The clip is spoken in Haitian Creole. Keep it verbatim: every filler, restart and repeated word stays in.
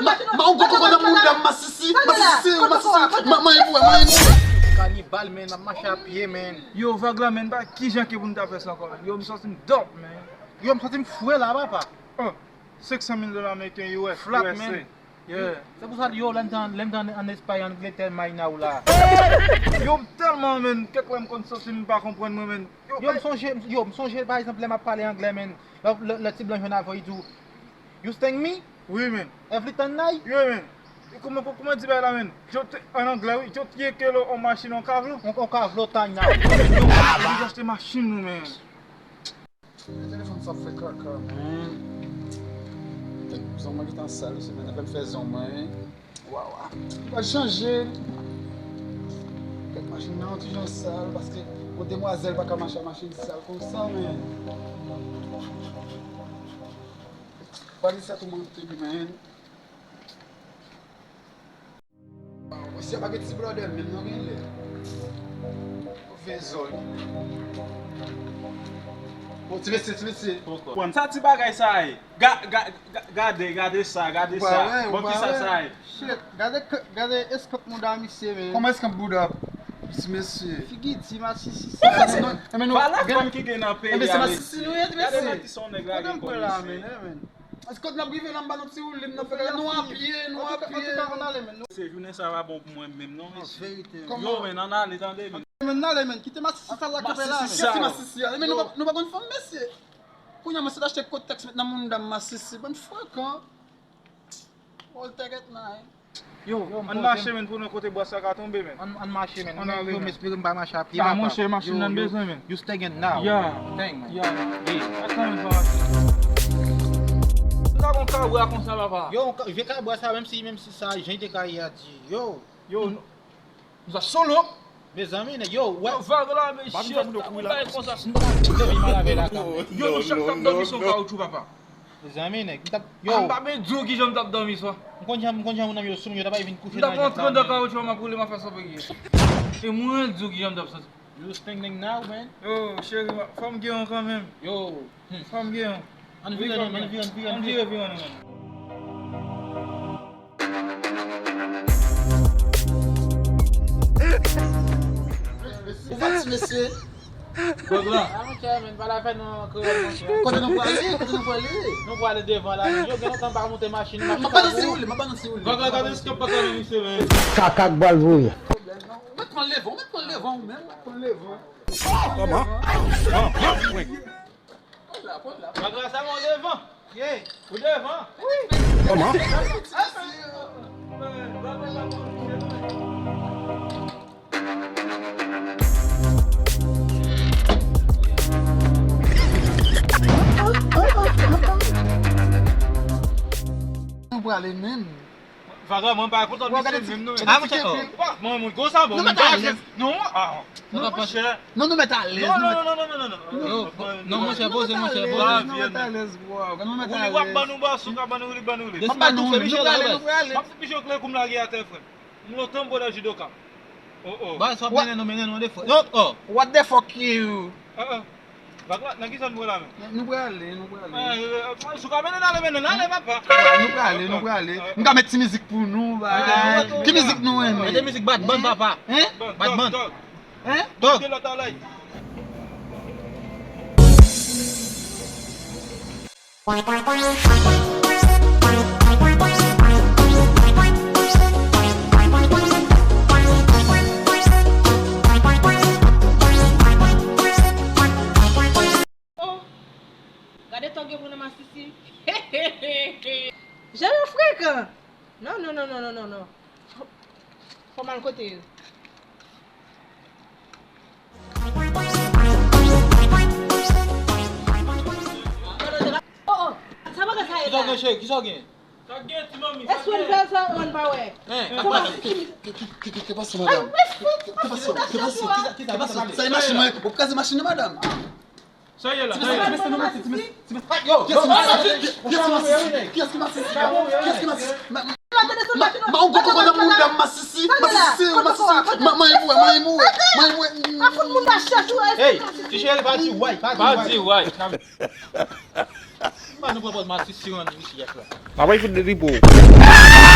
Ma, ma, yon gwo koko nan mouda m, masisi, masisi, masisi, ma, manyen pou wè, manyen pou wè. Kanibal, men, m ap mache a pye, men. Yo, vag la, men, pa kijan ke pou n ta fè sa ankò, men. Yo, m santi m dòp, men. Yo, m santi m fre la, papa. Oh, senk san mil dola ameriken, U S, flat, U S A. Men. Yeah. Se pou sa, yo, lè m te, lè m te an, an Espay, Angletè, mayna w la. Yo, m tèlman, men, kèk lè m konn santi m pa konprann mwen, men. Yo, yo, m sonje, yo, m sonje, pa egzanp, lè m ap pale anglè, men, lè, lè, lè ti blan jwenn avè w, li di w, "You sting me?" Wi, men. Every time night? Wi, men. E kòman, kòman di bagay la, men? Yo te, an anglè, wi, yo te ye ke lo on machin, on kavlo. On, on kavlo, tanya. Yo, yo, yo achte machin, nou, men. Telefòn sa ap fè kaka, men. Tèt zong mwen gentan sal, se men, lè m fè zong mwen, wi. Waw, waw. Li pral chanje. Tèt machin nan, yon ti jan sal, paske yon demwazèl pa ka mache a machin sal konsa, men. Valise sa toumante, men. Mesye pa gen ti blòdè menm non, genlè. Move zòn. Bon, ti mesye, ti mesye. Poko. Bon, sa ti bagay sa ye. Ga, ga, ga, gade, gade sa, gade sa. Ou pa wè, ou pa wè. Bon, kisa sa ye? Shit, gade k-, gade eskanp mouda misye, men. Kòman eskanp bouda? Ti mesye. Figi di masisi sa. Non, non, non, men nou, pa la fanm ki gen nan peyi a, mesye. Gade mwen di son nèg la gen kòb, mesye. Èske kote n ap rive la, m ba nou ti woule, m nan fè nou a pye, nou a pye. Antouka, antouka, ann ale, men. Se jounen sa pa bon pou mwen menm, non, mesye. Yo, men, ann ale, tande, men. Men, ann ale, men. Kite masisi sa la kanpe la, men. Kite masisi a. Men, nou pa, nou pa konn fanm, mesye. Kounye a, mwen se achte kotèks met nan mouda m, masisi. Bann frekan. All tègèt nan. Yo, ann mache, men, pou nou kote bwa sa ka tonbe, men. Ann, ann mache, men. Ann ale, men. Yo, m espere m pa mache a pye, papa. Monchè, machin nan bezwen, men. You sting it now. Yeah. Dang, man. Yeah. Atann, pa mache. Sa bon kabwa konsa, papa. Yo, vye kabwa sa, menm si, menm si sa, jan te ka ye a di, yo. Yo, nou sa solo. Mezanmi, nèg, yo, wè. Yo, vag la, mesye, sa moun bay konsa. Yo, nou chak t ap dòmi sou kawotchou, papa. Mezanmi, nèg, m t ap, yo. M pa bezwen di w kijan m t ap dòmi swa. M konn jan, m konn jan moun nan yo sou m, yo ta bay vin kouche nan jan sa. M t ap rantre anndan kawotchou a, m ap woule, m ap fè sa pou ye. E mwen di w kijan m t ap santi. You sting nèg now, man. Yo, cheri, fò m gen yon kanmenm. Yo. Fò m gen yon. Ann vire, ann vire, ann vire, ann vire. Ann vire, vire, ann vire. Ou pa ti mesye. Vag la. A, monchè, men, pale avè nou an kreyòl, monchè. Kote nou prale? Kote nou prale? Nou prale devan la, men. Yo, gen lontan m pa monte machin, machin sa gwo. M ap ba nou ti woule, m ap ba nou ti woule. Vag la, gade eskanp pa ka nan misye, men. Kaka k bal voye. Ou mèt pran levan, ou mèt pran levan ou menm, ou mèt pran levan. Kòman? Kòman? Wi. Vag la, sa bon, devan. Ye. Ou devan. Wi. Kòman? Nou prale menm. Vag la, mwen pa kontan misye menm non. A, monchè, oh. Mwen, mwen, gwo sa bon, mwen pa alèz. Non, ah, non, monchè. Non, nou mèt alèz. Non, non, non, non, non, non, non. Non, monchè, poze, monchè, poze. Nou mèt alèz, bro. Nou mèt alèz. Ou li w ap ban nou bò, sou ka ban nou, ou li ban nou li. M ap ba nou, nou prale, nou prale. M ap fout misye yon kle kou m lage atè, frè. M lontan m pran nan jidoka. Oh, oh. Ba, sa w ap mennen nou, mennen nou de fò. Oh, oh. What the fuck you? Ah, ah. Vag la, nan ki zòn mwen la menm? Nou prale, nou prale. Ah, eh, eh, si w ka mennen n ale, mennen n ale, papa. Ah, nou prale, nou prale. M ka met ti mizik pou nou, bay. Ki mizik nou renmen? Mete mizik Bad Bunny, papa. Hein? Bad Bunny. Hein? Tòg. Mete lòt la, like. Oh, gade tòg yo pran nan masisi. Jan yo frekan. Non, non, non. Fò, fò m al kote yo. Oh, oh. Sa bagay sa ye la? Kisa w gen, cheri? Kisa w gen? Sa gen, ti manmi, sa gen? Èske w fè sa, ou pa wè? Hein? Sa pa, ki, ki, ki, ki, ki pase, madanm? Ki pase, ki pase, ki pase? Sa e machin mwen, ou kraze machin nan, madanm. Sa ye la, sa ye la. Ti mesye, ti mesye, ti mesye. Yo, yo, ti mesye. Kiyès ki masisi? Kiyès ki masisi? Kiyès ki masisi? Ma, ma, ma, yon gwo koko nan mouda m, masisi, masisi, masisi. Ma, manyen pou wè, manyen pou wè, manyen pou wè. A fout moun nan chèch ou. Hey, ti cheri, pa di way, pa di way. Pa di way. Pa nou pran pòz masisi rann isi yès la. Papa, il faut des ripoux.